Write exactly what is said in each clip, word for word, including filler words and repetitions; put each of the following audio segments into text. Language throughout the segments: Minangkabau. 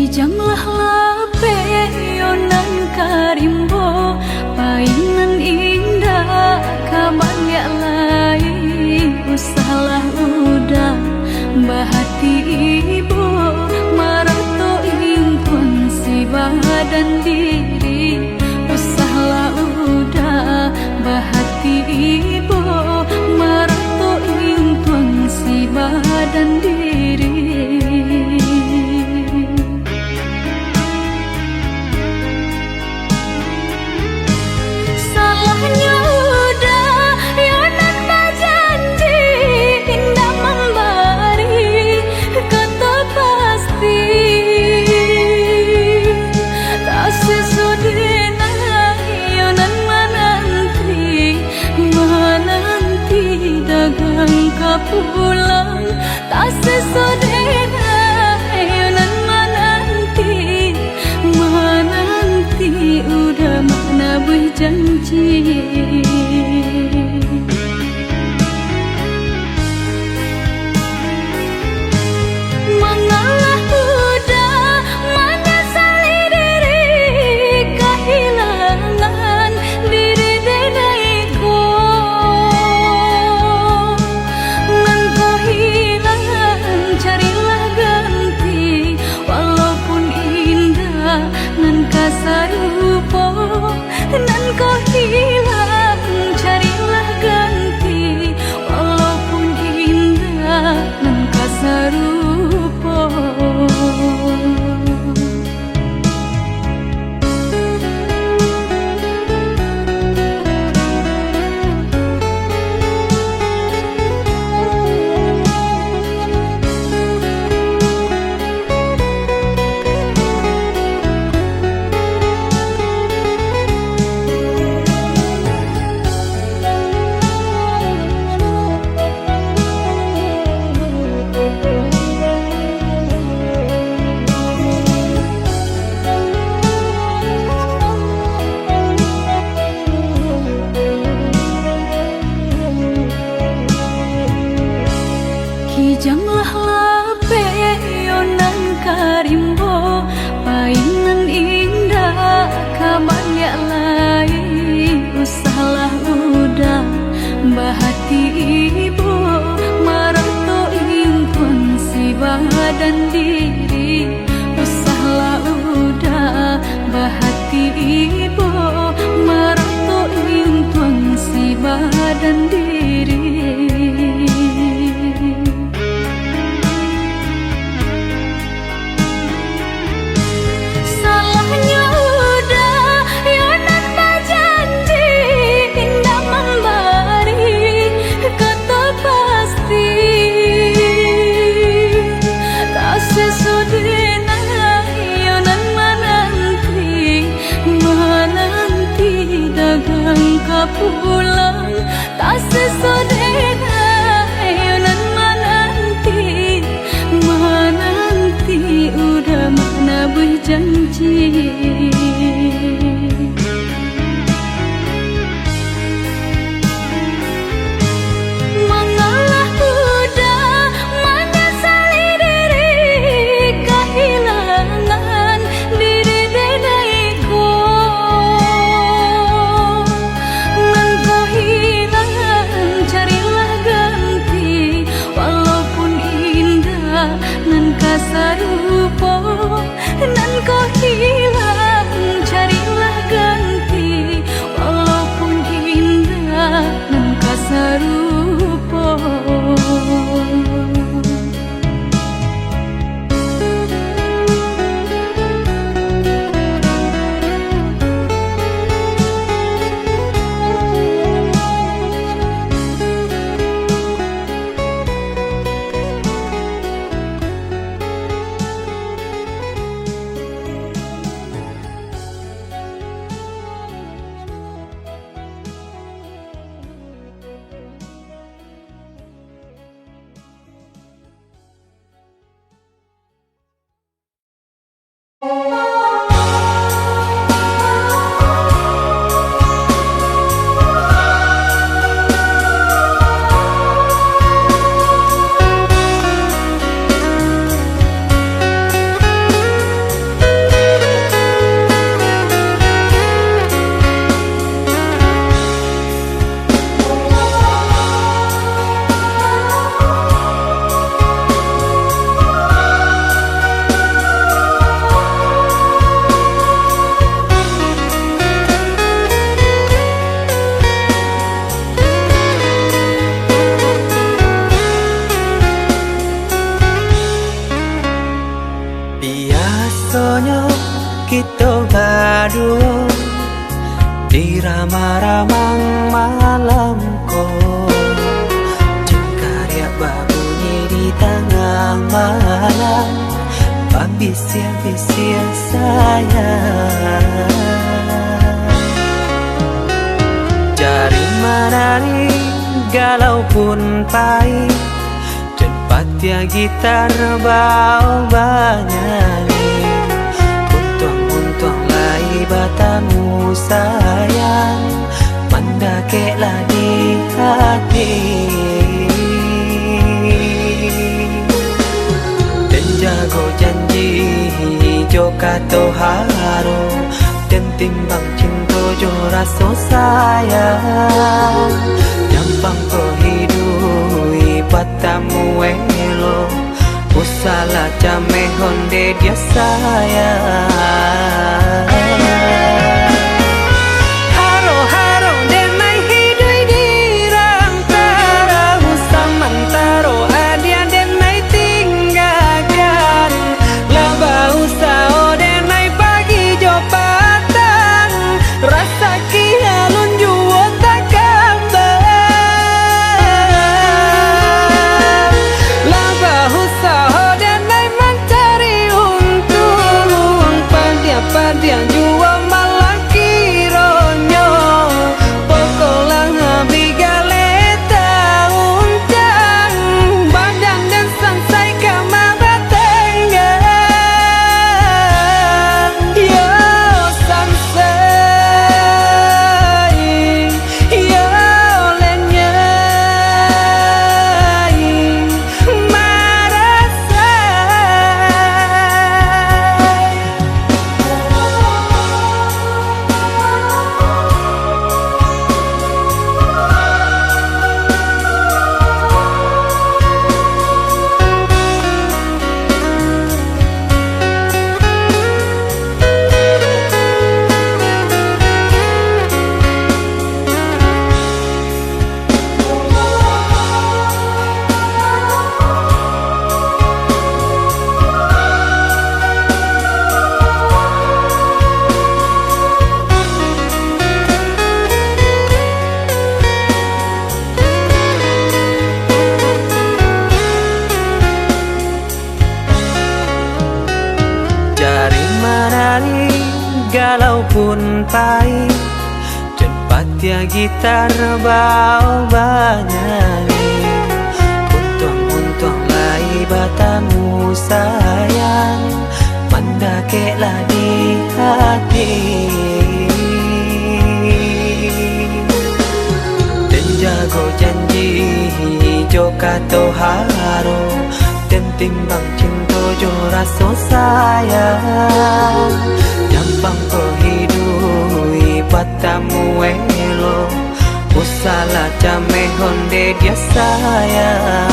Janlah lapeh yo nan ka rimbo, pai nan indak ka baliak lai. Usahlah uda bahati ibo, marato intuan si badan diri. Usahlah uda bahati ibo, marato intuan si badan diri. Salahnyo uda yo nan bajanji, indak mambari kato pasti. Tak sesuai dengan yo nan mananti, mananti dagang ka pulang. Tak sesuai dengan yo nan mananti, mananti uda manabuih janji. Mangalah uda manyasali diri, kahilangan diri denai ko. Nan ko hilang, carilah ganti, walaupun indak nan ka sarupo. Nan ko hilang, carilah ganti, walaupun indak nan ka sarupo. Kijanglah lapeh yo nan ka rimbo, pai nan indak ka baliak lai. Usahlah uda bahati ibo, marato intuan si badan diri. Usahlah uda bahati ibo, marato intuan si badan diri. Salahnyo uda yo nan bajanji, indak mambari kato pasti. Tak sesuai dengan yo nan mananti, mananti dagang ka pulang. Tak sesuai dengan yo nan mananti, mananti uda manabuih janji. Mangalah uda manyasali diri, kahilangan diri denai ko. Nan ko hilang, carilah ganti, walaupun indak nan ka sarupo. Nan ko hilang, Biasonyo kito baduo di ramang-ramang malam ko, jingkariak babunyi di tangah malam, babisiak-bisiak sayang. Jari manari galau pun pai, jan patiah gitar bao banyanyi. Untuang-untuang lai batamu sayang, mandakeklah di hati. Den jago janji jo kato haro, den timbang cinto jo raso sayang. Nyampang ko hiduik batamu elok, usahlah cameh onde dia sayang. Haro-haro denai hiduik di rantaro, samantaro adiak denai tinggakan. Lah bausaho denai pagi jo patang, rasaki alun juo takambang. Lah bausaho denai mancari untuang, padiah-padiah juo malah kironyo. Pokoklah abih galeh tauncang, badan den sansai ka mabatanggang. Yo sansai, yo lenyai marasai. Jari manari galau pun pai, jan patiah gitar bao banyanyi. Untuang-untuang lai batamu sayang, mandakeklah di hati. Den jago janji jo kato haro, den timbang cinto jo raso sayang. Nyampang ko hiduik batamu elok, usahlah cameh onde dia sayang.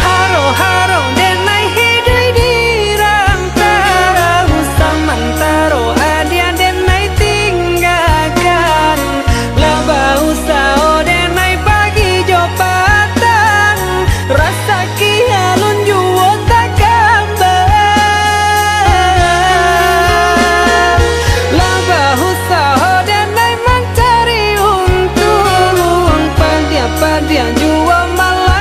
Haro-haro denai hiduik di rantaro, samantaro adiak denai tinggakan. Lah bausaho denai pagi jo patang, rasaki alun juo takambang. Lah bausaho denai mancari untuang, padiah-padiah juo malah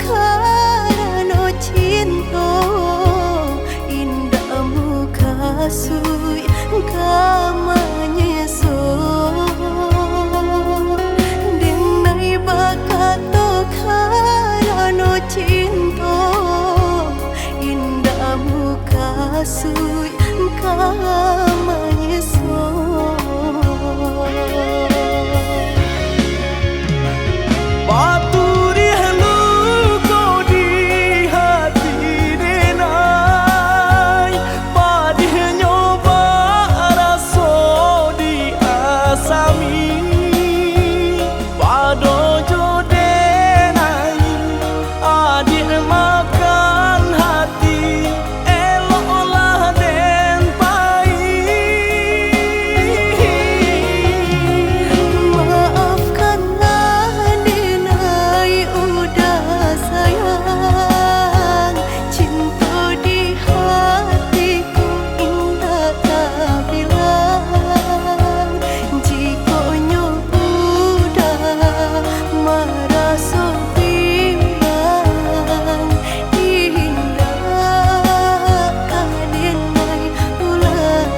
Karano cinto, indak mukasuik ka manyeso. Denai bakato karano cinto, indak mukasuik ka manyeso. Baturiah luko di hati denai, padihnyo baraso di asami. Pado jo denai, adiak makan hati, eloklah den pai. Maafkanlah denai, udah sayang, cinto di hatiku indak tabilang. Jikok nyo udah maraso bimbang, indak ka den pai pulang.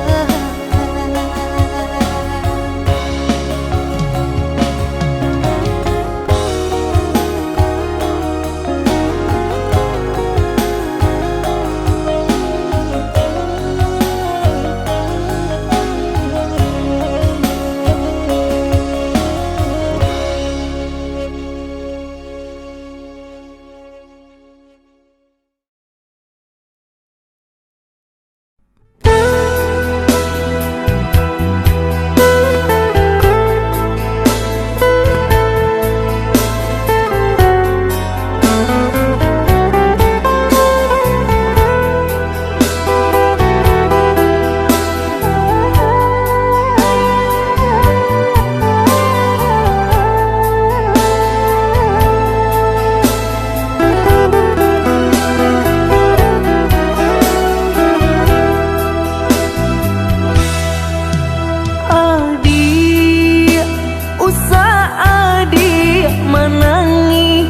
Adiak, usah adiak manangih,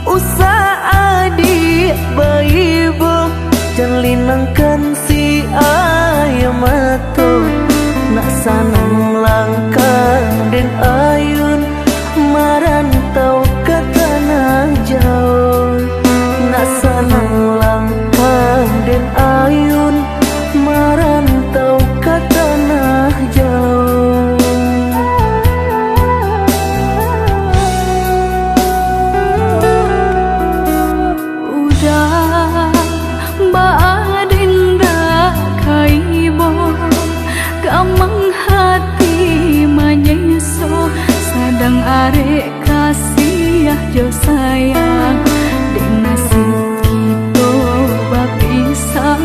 usah adiak baibo, jan linangkan si aia mato. Nak sanang langkah den ayun, marantau ka tanah jauah. Nak sanang langkah den ayun, marantau ka tanah jauah. Udah baa den dak ka ibo, gamang hati manyeso, sadang arek kasiah jo sayang. Dek nasib kito bapisah,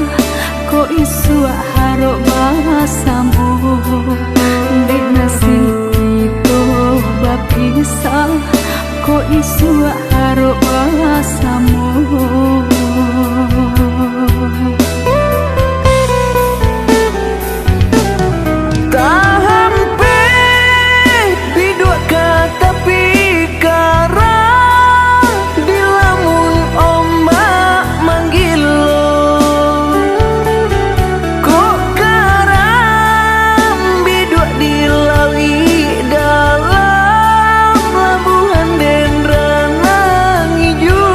kok isuak harok basamo. Dek nasib kito bapisah, kok isuak harok basamo. Tahampeh biduak ka tapi karang, dilamun ombak manggilo. Kok karam biduak di lauik dalam, labuahan den ranang ijo.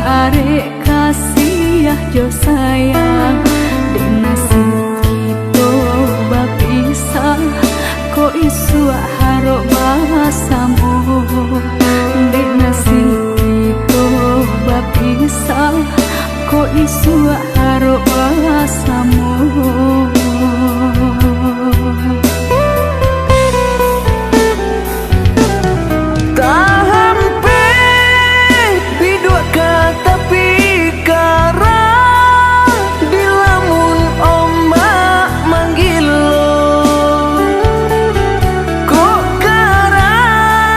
Arek kasiah jo sayang, dek nasib kito bapisah, kok isuak harok basamo. Dek nasib kito bapisah, kok isuak harok basamo. Tahampek piduak ka tapi karang, dilamun ombak manggilo. Kok karang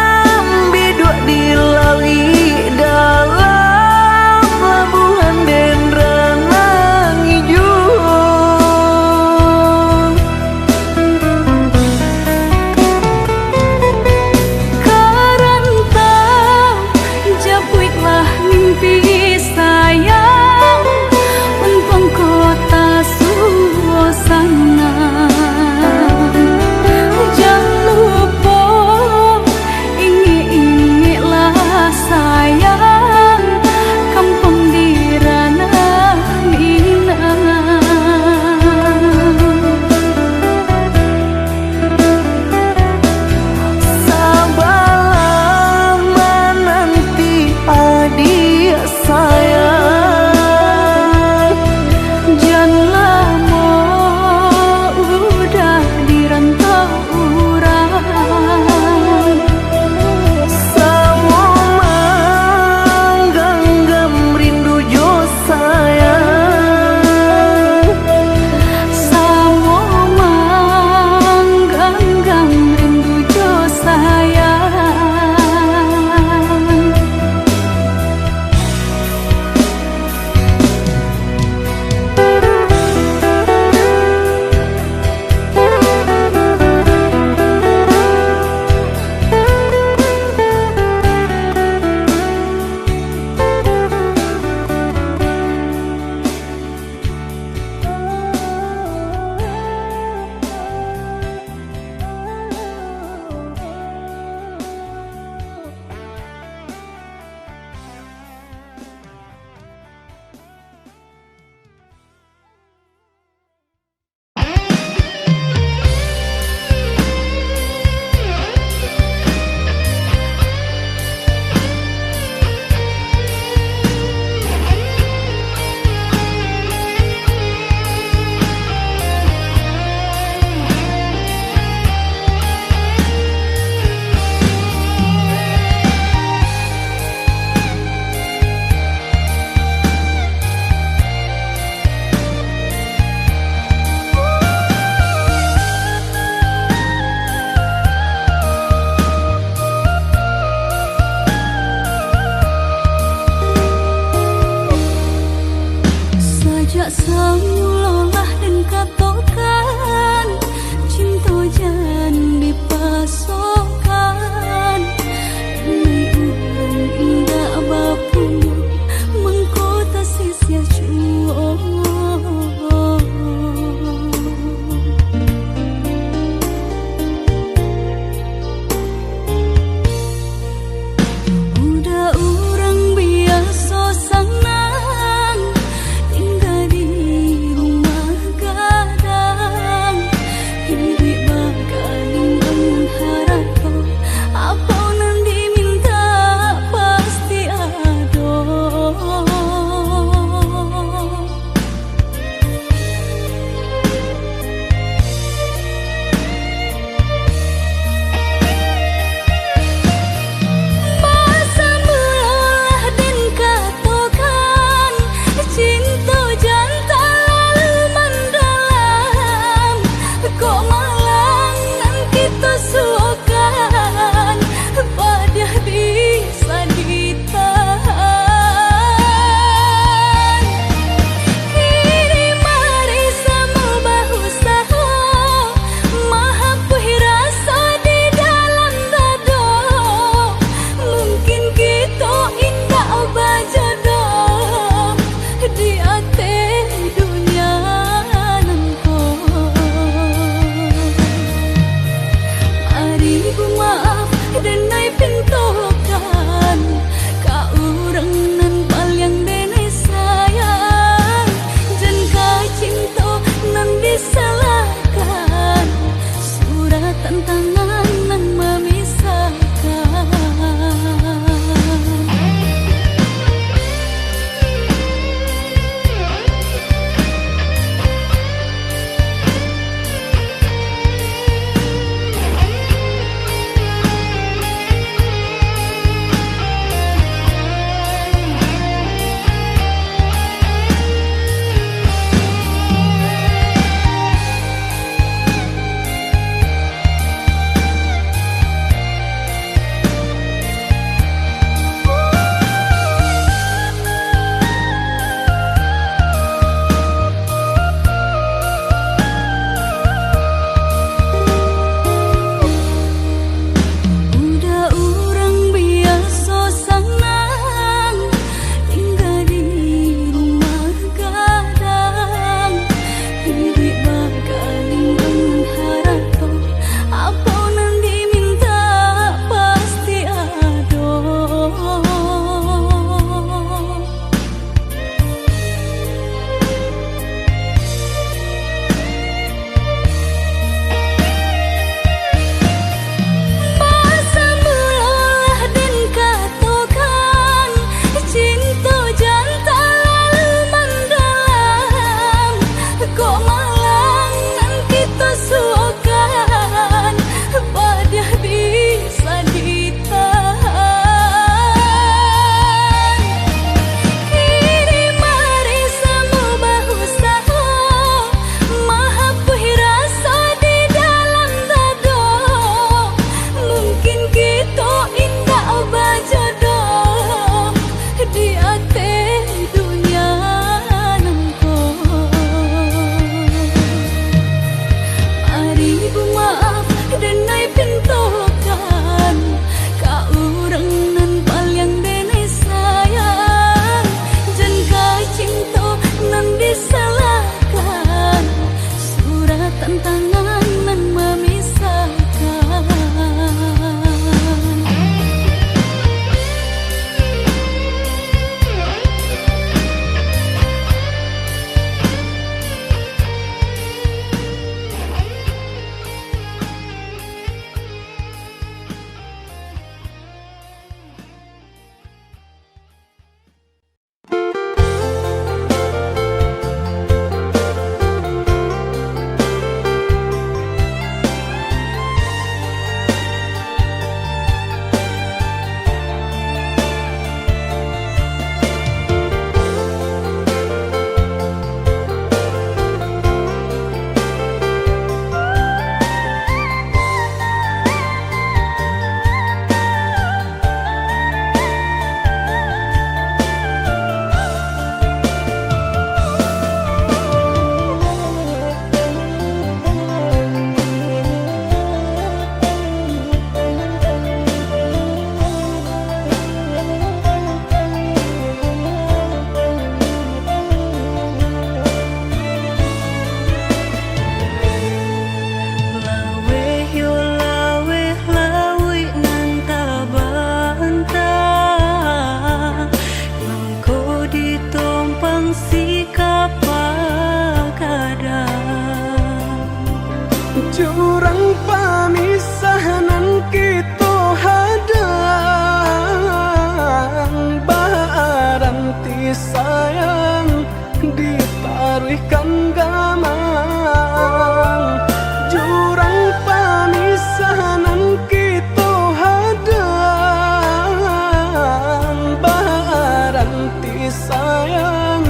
sayang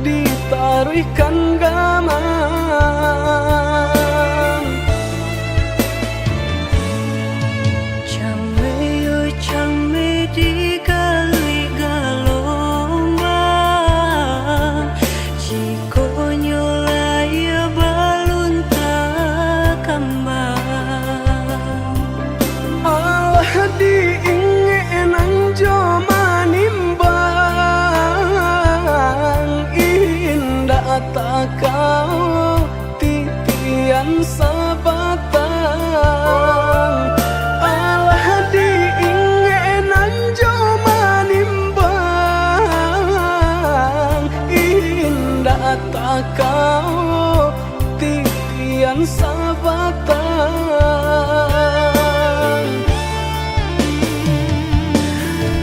ditaruihkan gamang. Cameh yo cameh digaluik galombang, jikonyo layia balun takambang. Alah diingek nan jo manimbang, indak takao titian sabatang. Alah diingek nan jo manimbang, indak takao titian sabatang.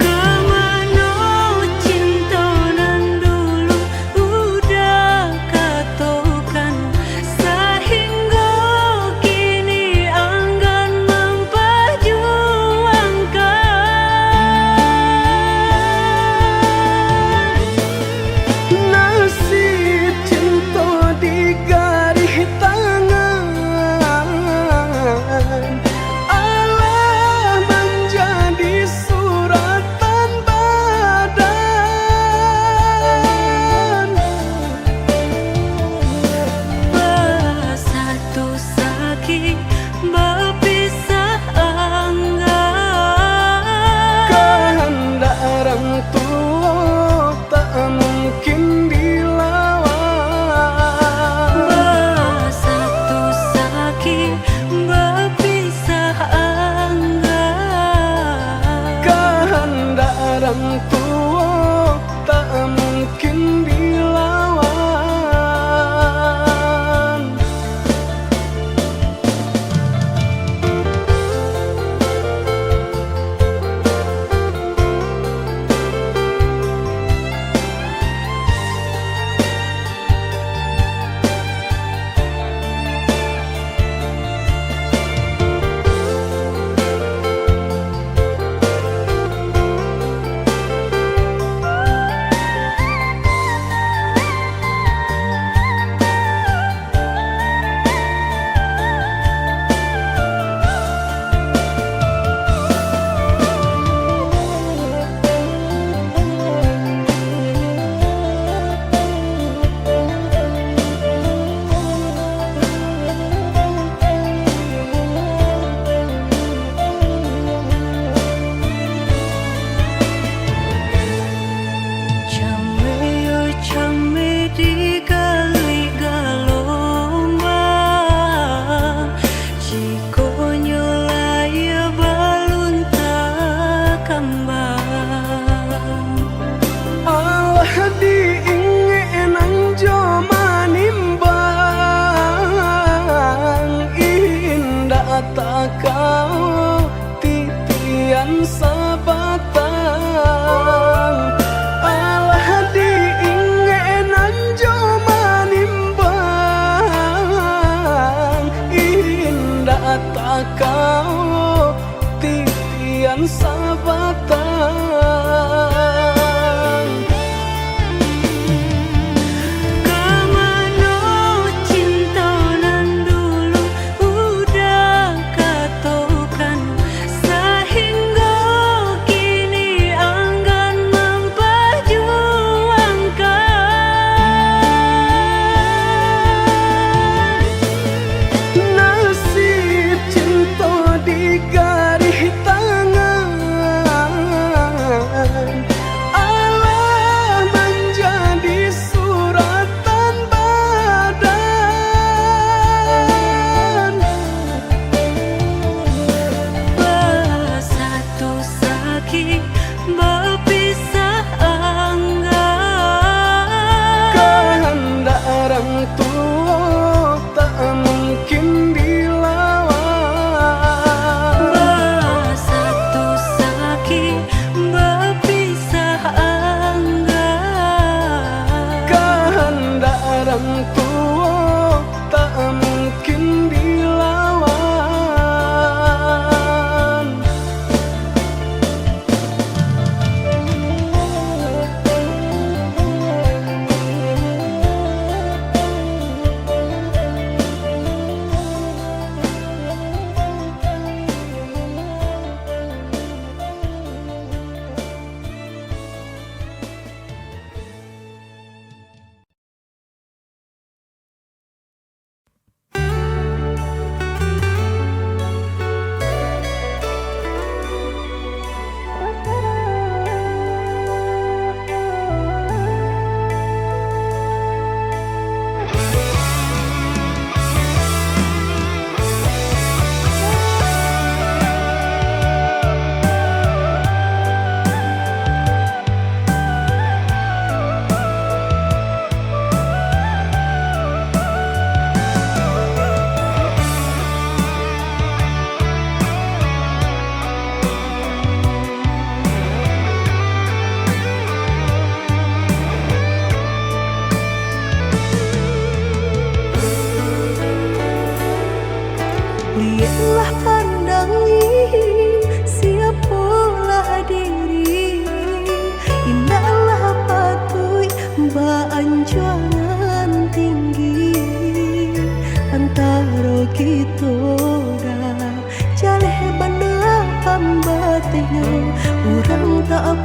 Kamano cinto nan dulu udah katokan, sahinggo kini anggan mampajuangkan? Nasib cinto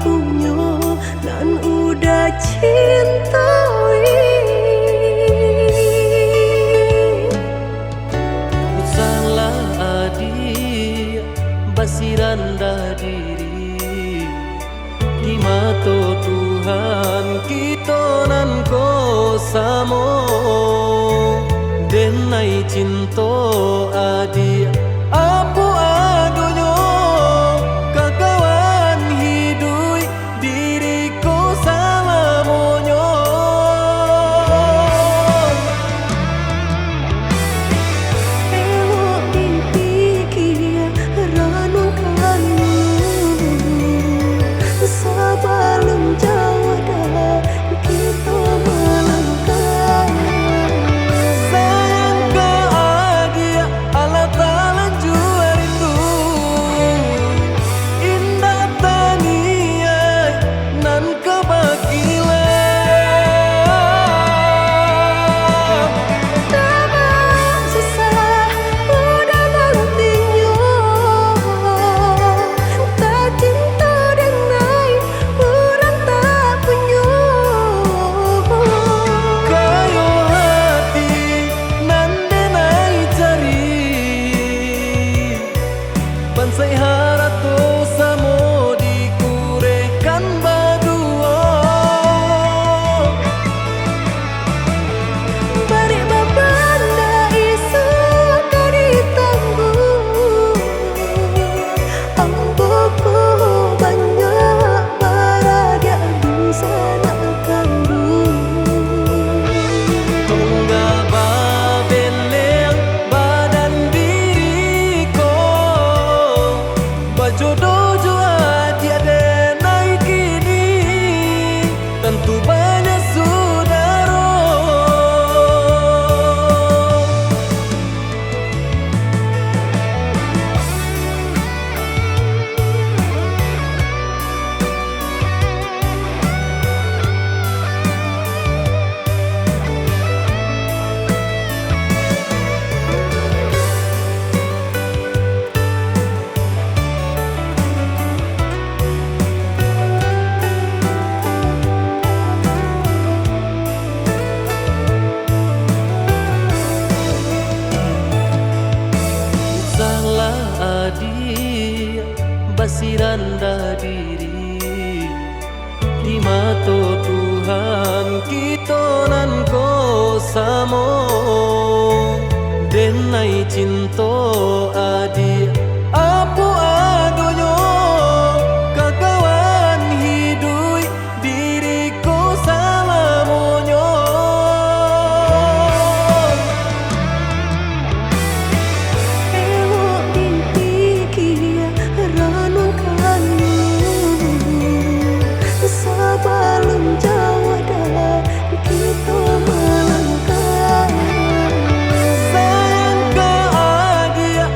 punyo nan Uda cintoi. Usahlah adiak basirandah diri di mato Tuhan kito nan ko samo. Denai cinto adiak, apo adonyo, kakawan hiduik diri ko salamonyo. Elok dipikia, ranuangkan dulu, sabalun jauah dah kito malangkah. Sayang ka adiak, alah talanjua rindu, indak taniaik nan ka bakilah. Tabang susah Uda nantinyo, tacinto denai urang tak punyo. Kayo hati nan denai cari, bansaik harato samo dikurehkan baduo. Barek babanda isuak ka ditangguang. Ambo ko banyak baradiak dunsanak kanduang. Tonggak babeleng badan diri ko, bajodoh jo adiak denai kini, tantu banyak sudaro. Usahlah adiak basirandah diri di mato Tuhan kito nan ko samo. Denai cinto adiak, apo adonyo, kakawan hiduik diri ko salamonyo. Elok dipikia, ranuangkan dulu, sabalun jauah dah kito malangkah. Sayang ka adiak,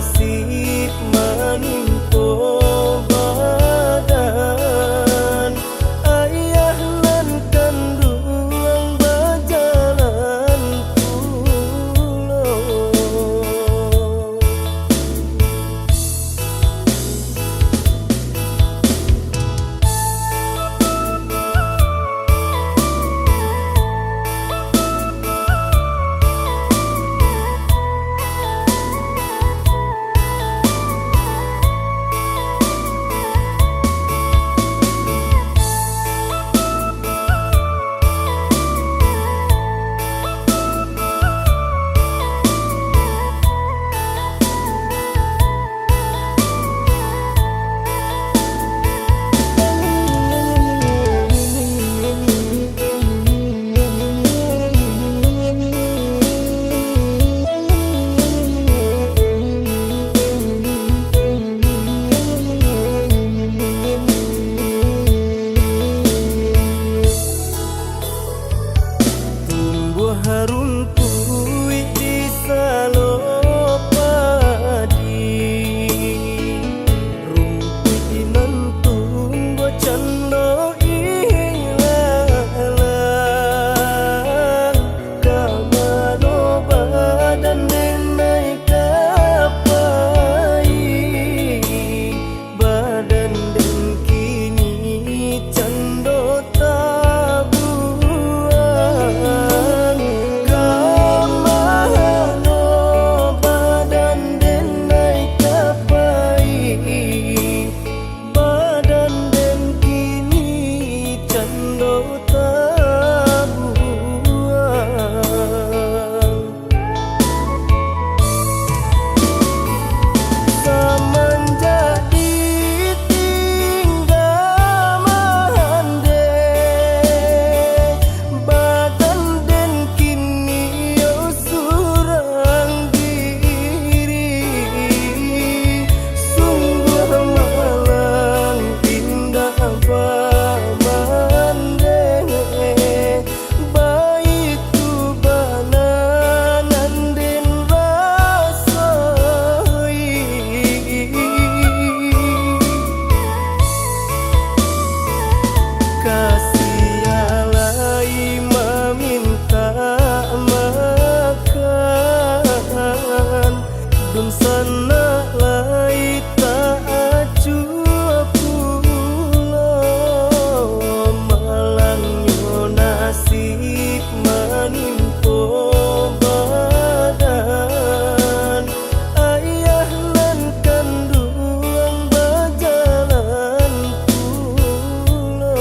Nasib manimpo badan, ayah nan kanduang bajalan pulo. Tumbuah rumpuik di salo padi, rumpuik nan tumbuah cando ilalang, ka mano badan den ai ka pai? Badan den kini cando tabuang, ka mano badan den ai ka pai? Badan den kini cando tabuang. Samanjak ditingga mandeh, badan den kini yo surang diri. Sungguah malang indak bamandeh. Baitu bana nan den rasoi. Ka sia lai mamintak makan, dunsanak lai tak acuah pulo. Malangnyo nasib manimpo badan, ayah nan kanduang bajalan pulo.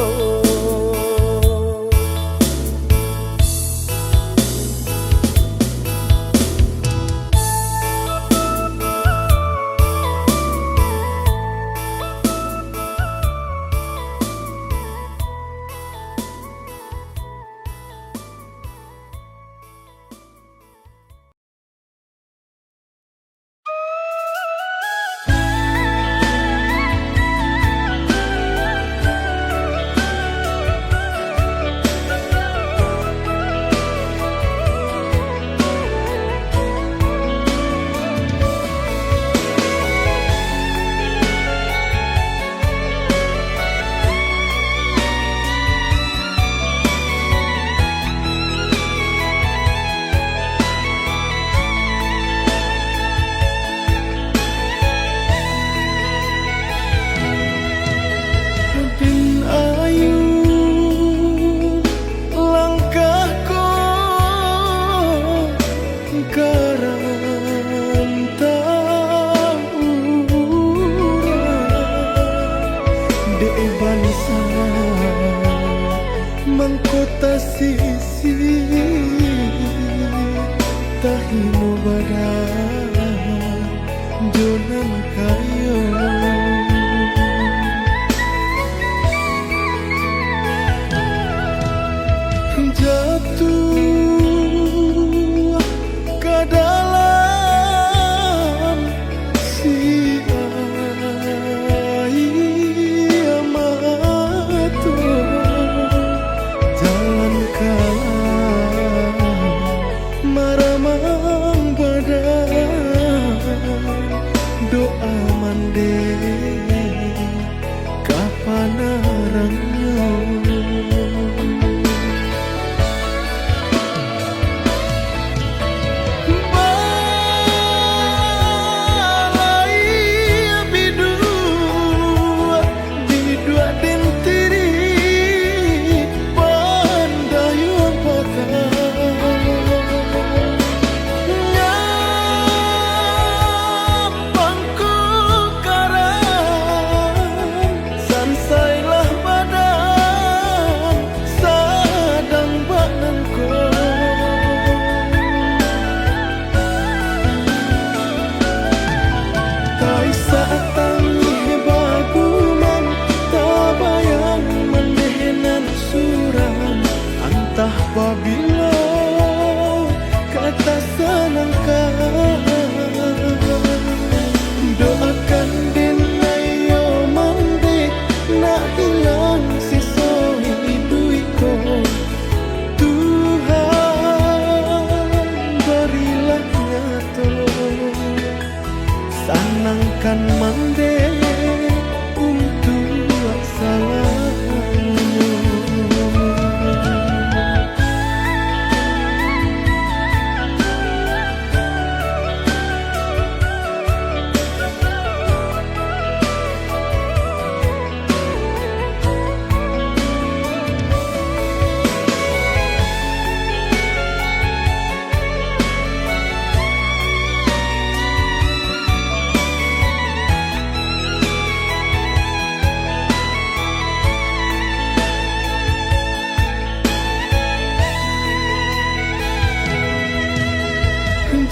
Din ayu langkah ko ka rantau urang, dek bansa mangko tasisih, tahino badan jo nan kayo. Jatuah ka dalam si aia mato, jalan kalah maramang badan. Doa mandeh kapanarangnyo. Balai biduak, biduak den tiri, pandayuang patah. Nyampang ku karan, sansailah badan, sadang bak nangko. Taisak tangih bagumam, tabayang mandeh nan surang, antah pabilo ka tasanangkan. Doakan den ayo mandeh, nak ilang siso iduik ko. Tuhan, barilah nyato. Sanangkan mandeh untuak salamonyo.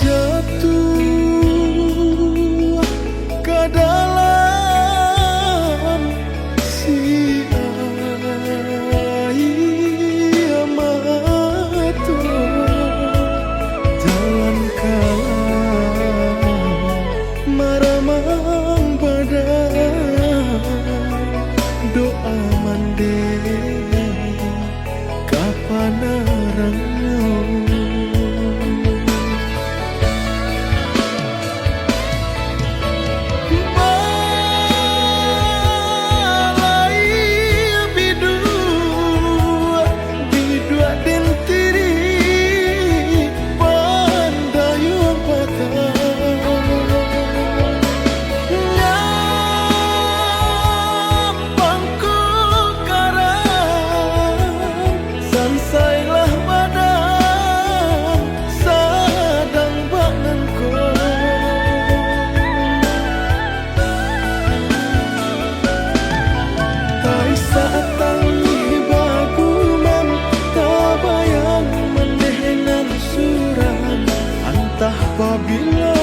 Jatuah ka dalam si aia mato, jalan kalah maramang badan, doa mandeh kapanarangnyo. Balai biduak, biduak den tiri, pandayuang patah. Nyampang ku karan, sansailah badan, sadang bak nangko. Taisak tangih bagumam, tabayang mandeh nan surang, antah pabilo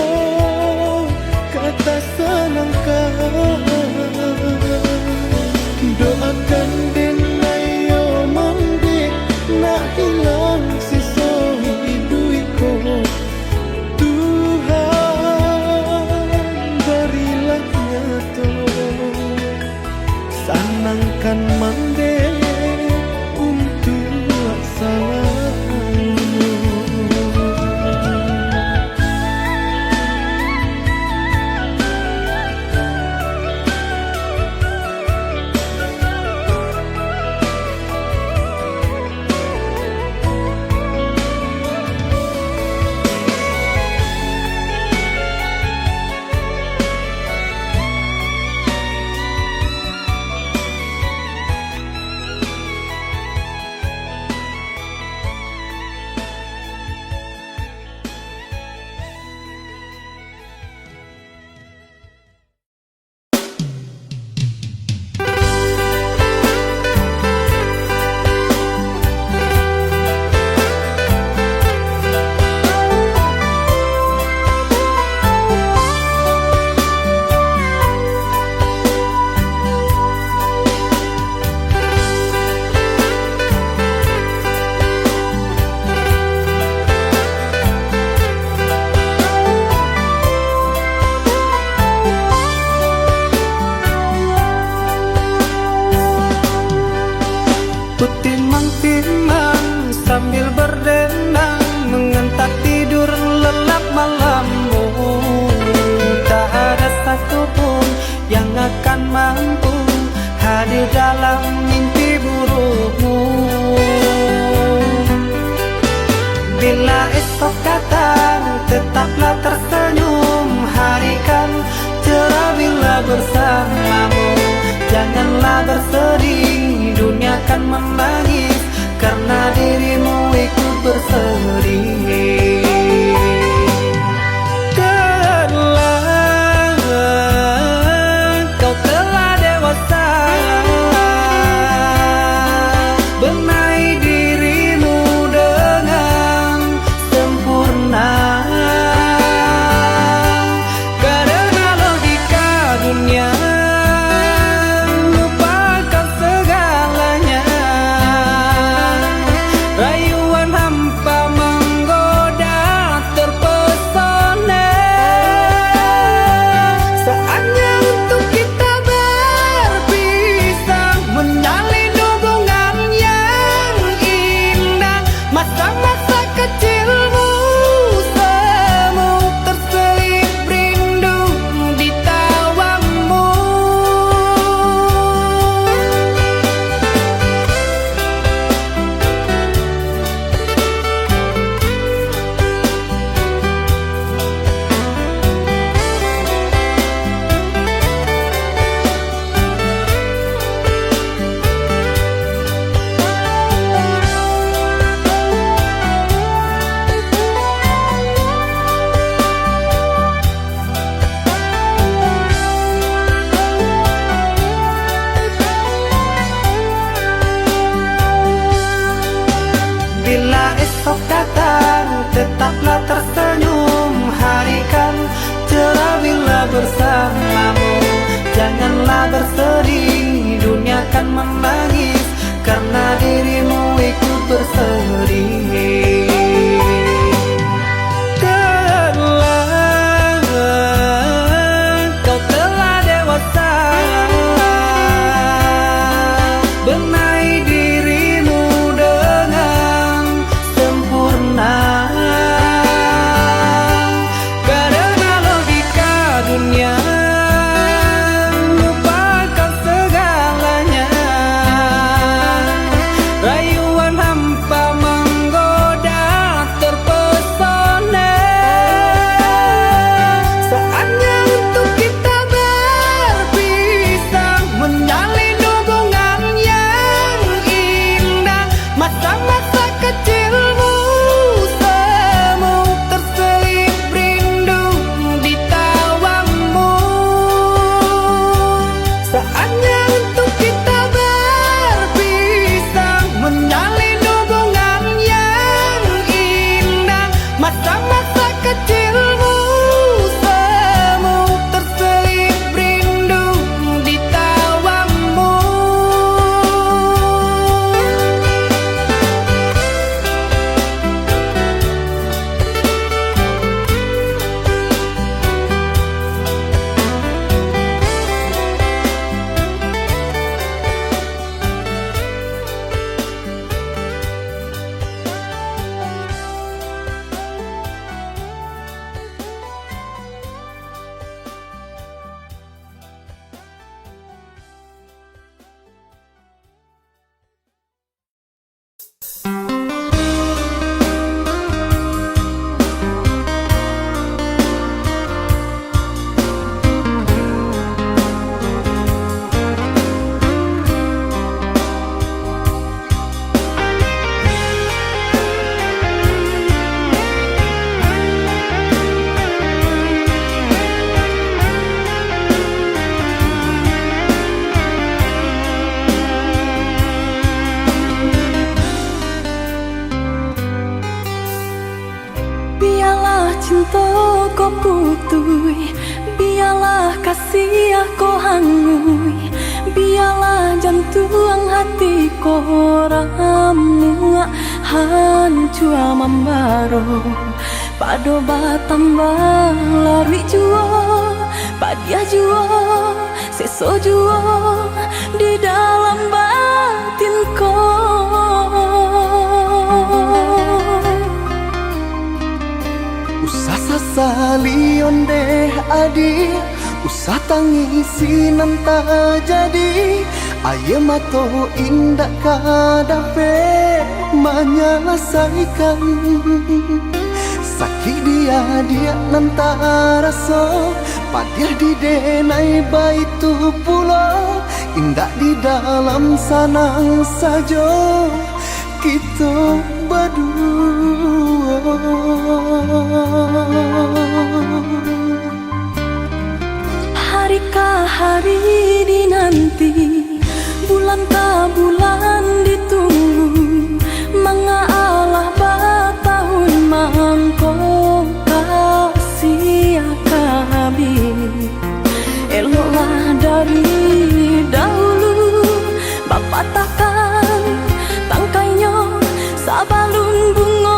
ka tasanangkan. Doakan den ayo mandeh, nak ilang siso iduik ko. Tuhan, barilah nyato. Sanangkan mandeh untuak salamonyo. Kutimang-timang sambil berdendang, mengantar tidur lelap malam. Oh, tak ada bersamamu. Janganlah bersedih, dunia kan menangis karena dirimu ikut bersedih. Telah, kau telah dewasa, benahi dirimu dengan sempurna. Karena logika dunia lupakan segalanya. Rayuan hampa menggoda, terpesona. Saatnya untuk kita berpisah, menjalin hubungan yang indah. Masa-masa kecilmu semu, terselip rindu di tawamu. Bila esok datang, tetaplah tersenyum, hari kan cerah bila bersamamu. Janganlah bersedih, dunia kan menangis karena dirimu ikut bersedih. Telah, kau telah dewasa, benahi dirimu dengan sempurna. Karena logika dunia, lupakan segalanya. Rayuan hampa manggoda, terpesona. Saatnya untuk kita berpisah, menjalin hubungan yang indah. Masa-masa kecilmu semu, terselip rindu di tawamu. Saatnya untuk kita berpisah, menjalin hubungan yang indah. Masa-masa kecilmu semu, terselip rindu di tawamu. Bialah cinto ko putuih, bialah kasiah ko hanguih, bialah jantuang hati ko ramuak, hancua mambaro. Pado batambah laruik juo, padiah juo, seso juo di dalam batin ko. Usah sasali ondeh adiak, usah tangisi nan tajadi. Aia mato indak ka dapek manyalasaikan sakik di adiak nan taraso. Padiah di denai baitu pulo, indak di dalam sanang sajo kito baduo. Hari ka hari dinanti, bulan ka bulan ditunggu, manga alah batahun mangko ka sia ka abih. Eloklah dari dahulu bapatahkan tangkainyo sabalun bungo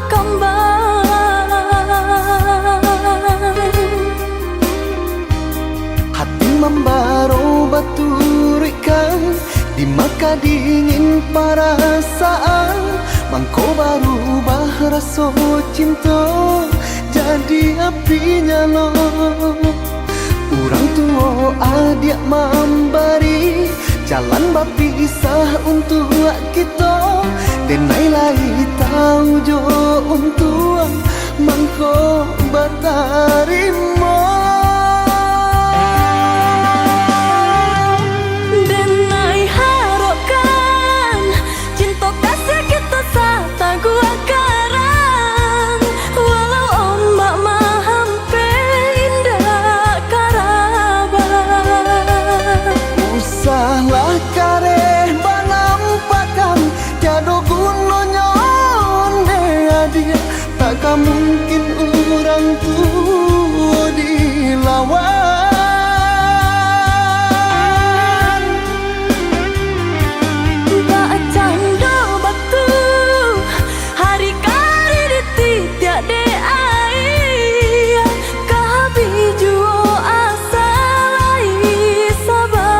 kambang. Hati mambaro baturuikkan, di maka dingin parasaan, mangko barubah raso cinto jadi api nyalo. Urang tuo adiak mambari jalan bapisah untuak kito, denai lai tau jo untuang mangko batarimo. Denai harokkan cinto kasiah kito sataguah karang, walau ombak mahampek indak karabah. Usahlah kareh banampakan, tiado gunonyo ondeh adiak, tak ka mungkin urang tuo dilawan. Bak cando batu, hari ka hari dititiak dek aia, ka habih juo asa lai saba.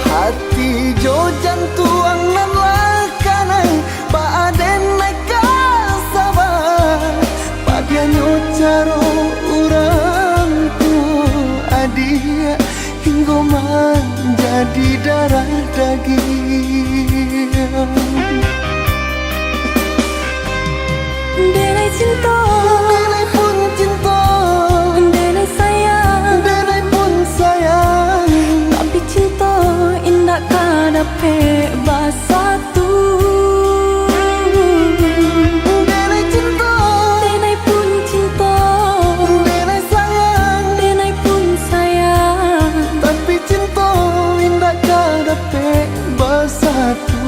Hati jo jantuang nan lah kanai, baa den ka saba. Padiahnyo caro urang tuo adiak, hinggo manjadi darah dagiang. Denai cinto, denai pun cinto, denai sayang, denai pun sayang, tapi cinto indak ka dapek basatu. Denai cinto, denai pun cinto, denai sayang, denai pun sayang, tapi cinto indak ka dapek basatu.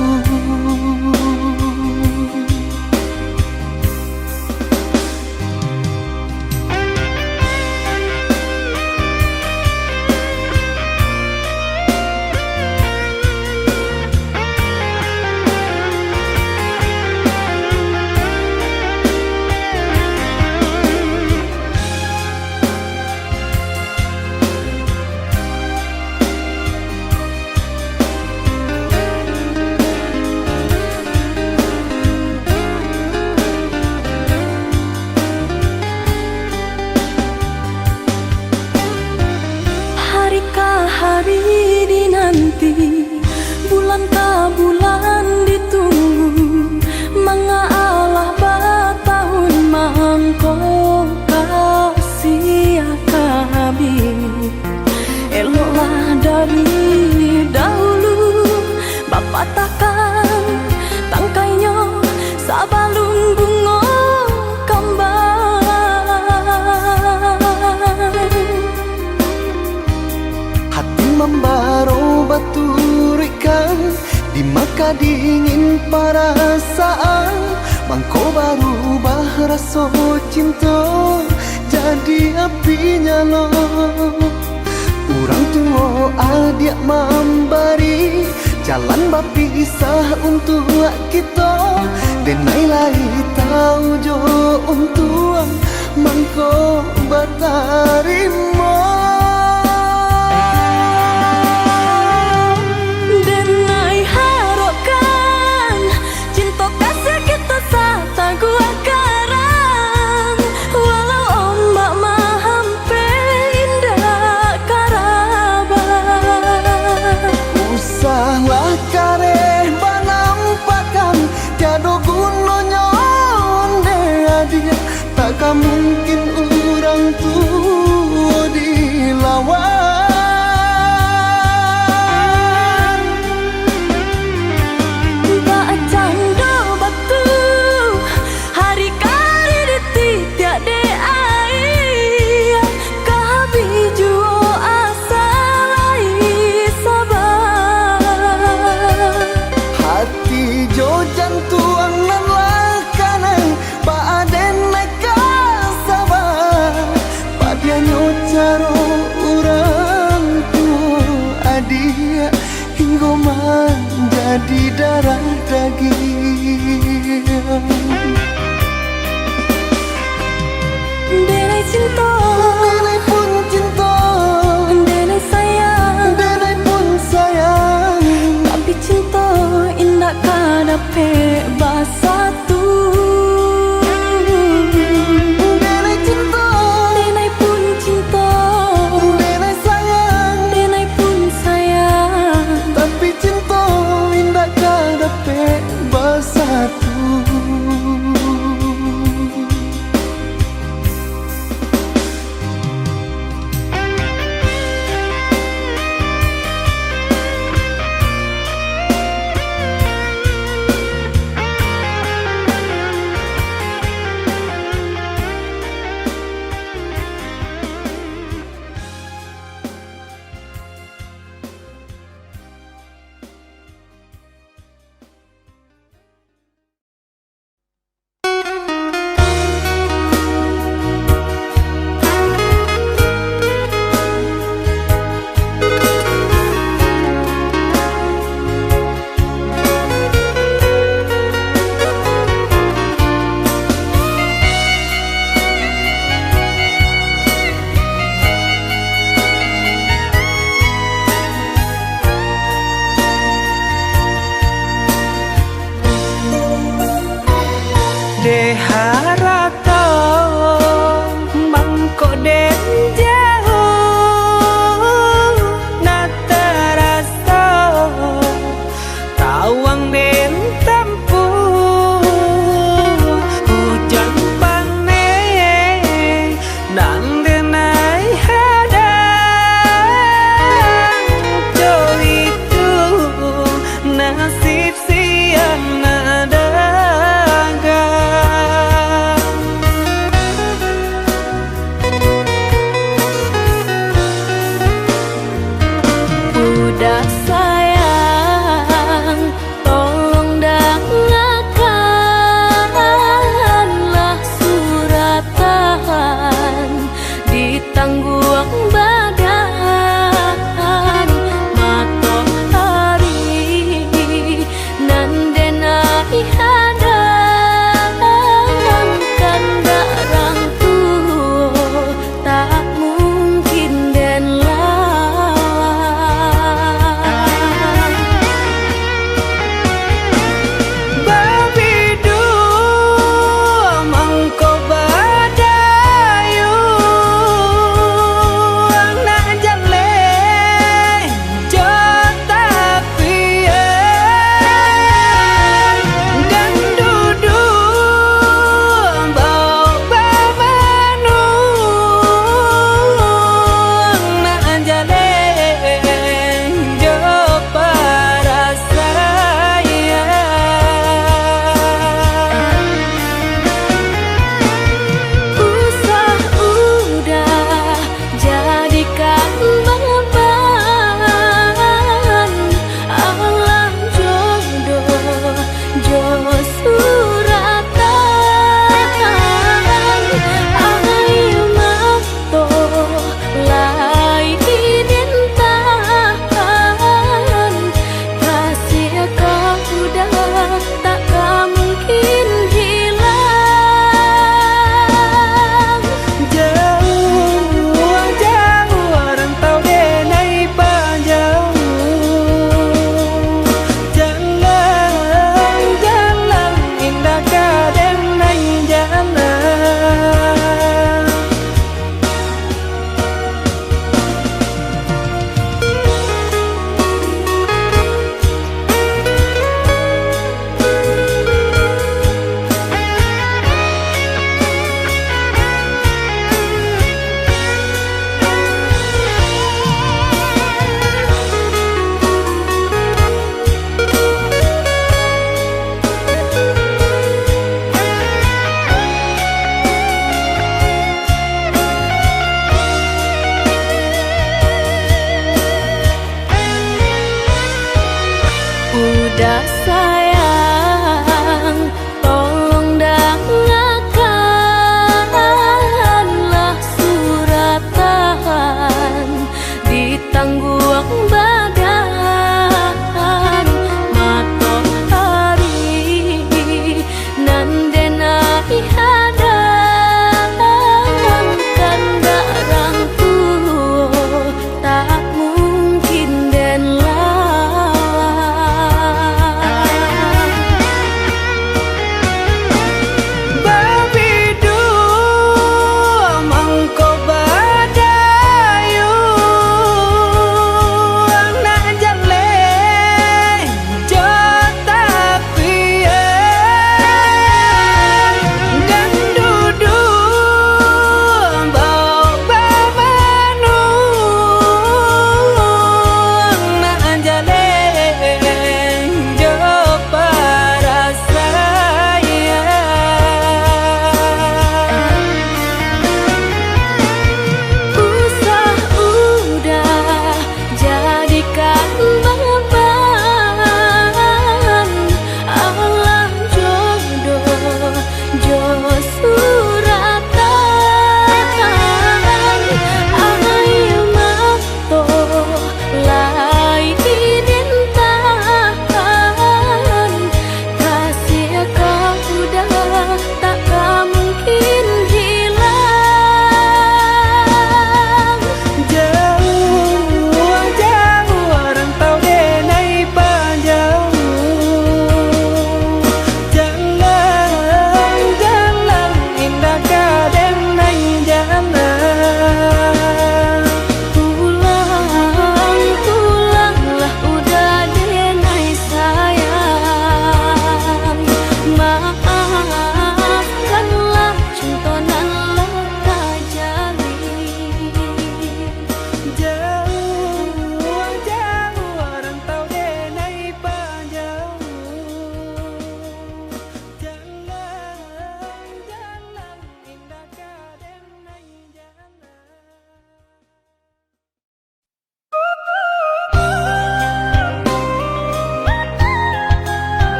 Hari ka hari dinanti, bulan ka bulan ditunggu, manga alah batahun mangko ka sia ka abih. Eloklah dari dahulu bapatahkan tangkainyo sabalun bungo kambang. Hati mambaro baturuikkan, di maka dingin parasaan, mangko barubah raso cinto jadi api nyalo. Urang tuo adiak mambari jalan bapisah untuak kito, denai lai tau jo untuang mangko batarimo. Denai harokkan cinto kasiah kito sataguah karang, walau ombak mahampek indak karabah. Usahlah kareh banampakan, tiado gunonyo ondeh adiak, tak ka mungkin urang Ko manjadi darah dagiang. Denai cinto, denai pun cinto, denai sayang, denai pun sayang. Tapi cinto indak ka dapek basatu. Denai cinto, denai pun cinto, denai sayang, denai pun sayang. Tapi cinto indak ka dapek basatu. Dek harato mangko den jauah, nan taraso tawang den tampuah. Ujan paneh nan denai hadang, jo itu nasib siang nan dagang.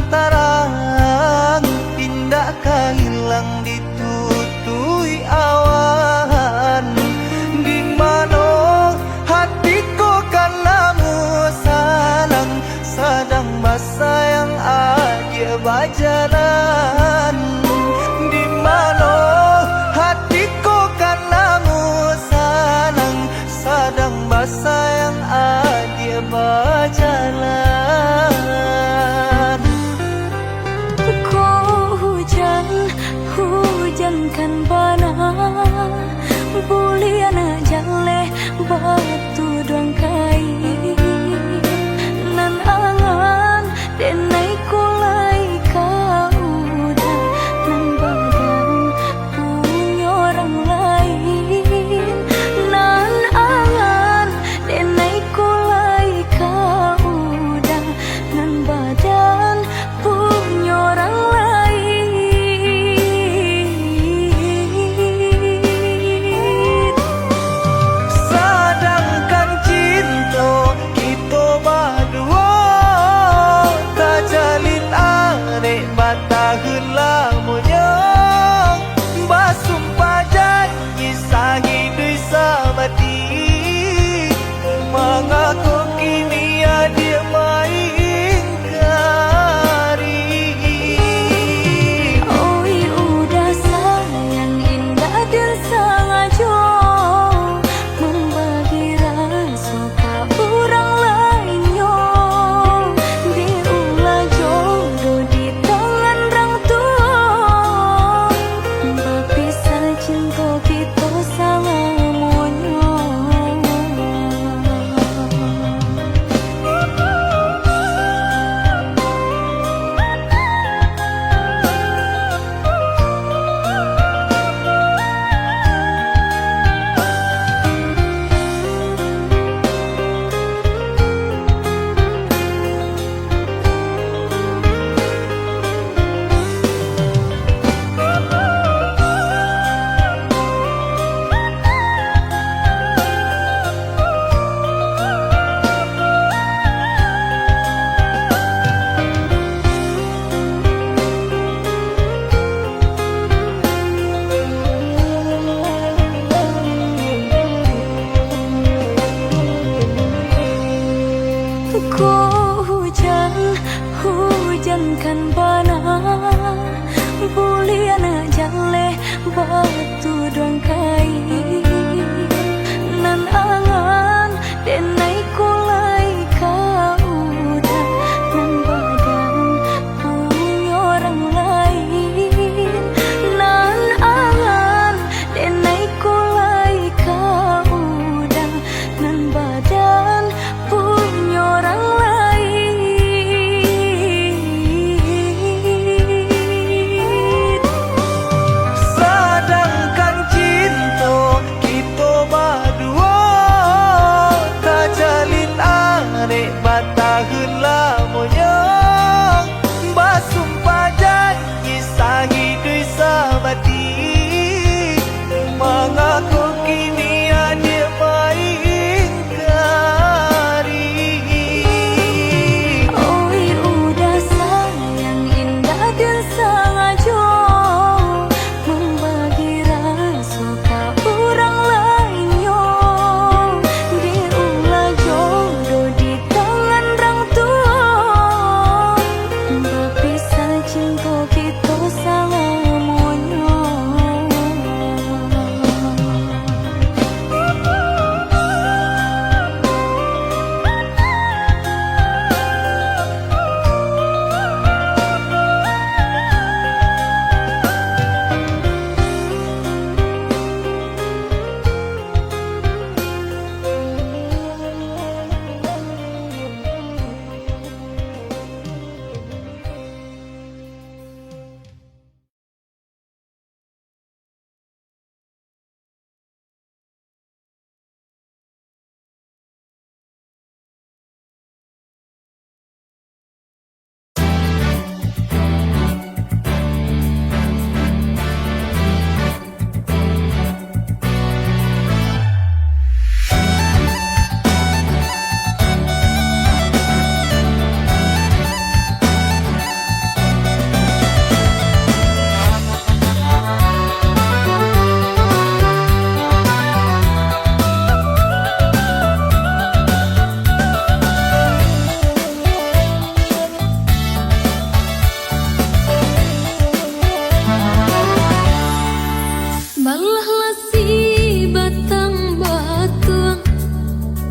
Tarang indak ka ilang ditutupi awan. Di mano hati ko kan namu sanang, sadang basayang adiak bajalan. Di mano hati ko kan namu sanang, sadang basayang adiak bajalan. Ko hujan, hujan kan bana, bulian jaleh batuduang kain. Nan angan denai ko lai ka udah, nan badan punyo urang lain. Nan angan denai ko lai ka udah,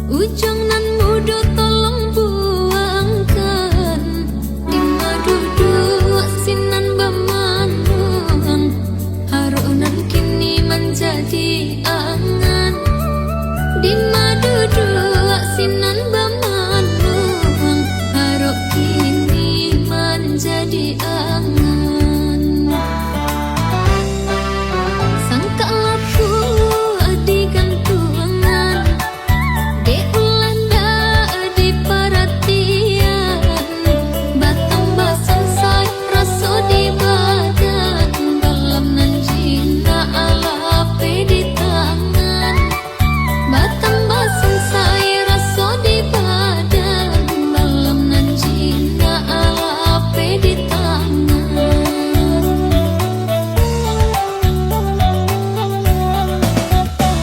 Ujang nan mudo tolong buangkan, dima duduak sinan bamanuang, harok nan kini manjadi angan. Dima duduak sinan bamanuang, harok kini manjadi angan. Sangkak lapuak digantuangan, dek ulah ndak diparatian, batambah sansai raso di badan, dalam nan jinak lapeh di tangan. Batambah sansai raso di badan, dalam nan jinak lapeh di tangan.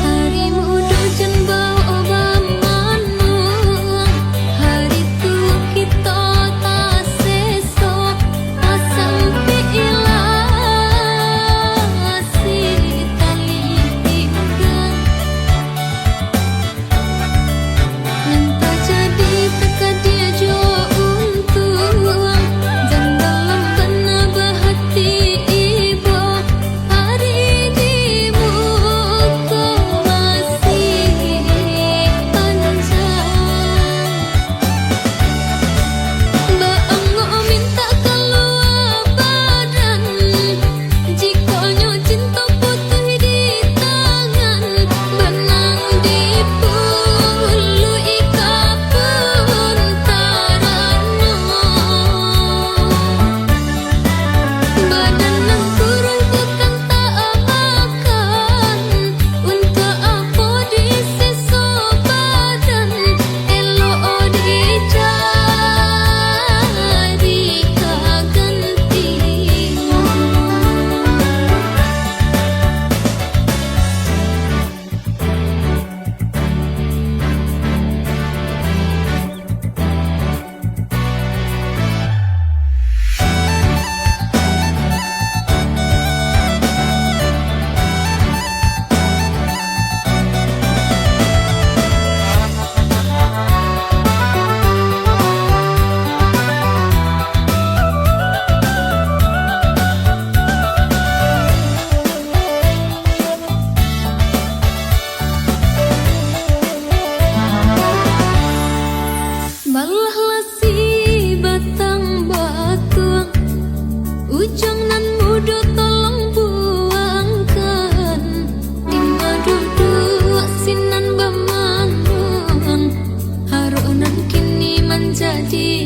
Hari mudo jan bao bamanuang, hari tuo kito taseso, asa ampek ilah si tali pinggang. Nan tajadi takadiak jo untuang, jan dalam bana bahati ibo, hari di muko masih panjang. Baangok mintak kalua badan, jikok nyo cinto putuih di tangan, banang dipuluik ka puntarano. Badan nan kuruih bukan tak makan, untuak apo diseso badan, elok dijadi ka ganti. Balahlah si batang batuang, ujang nan mudo tolong buangkan, dima duduak sinan bamanuang, harok nan kini manjadi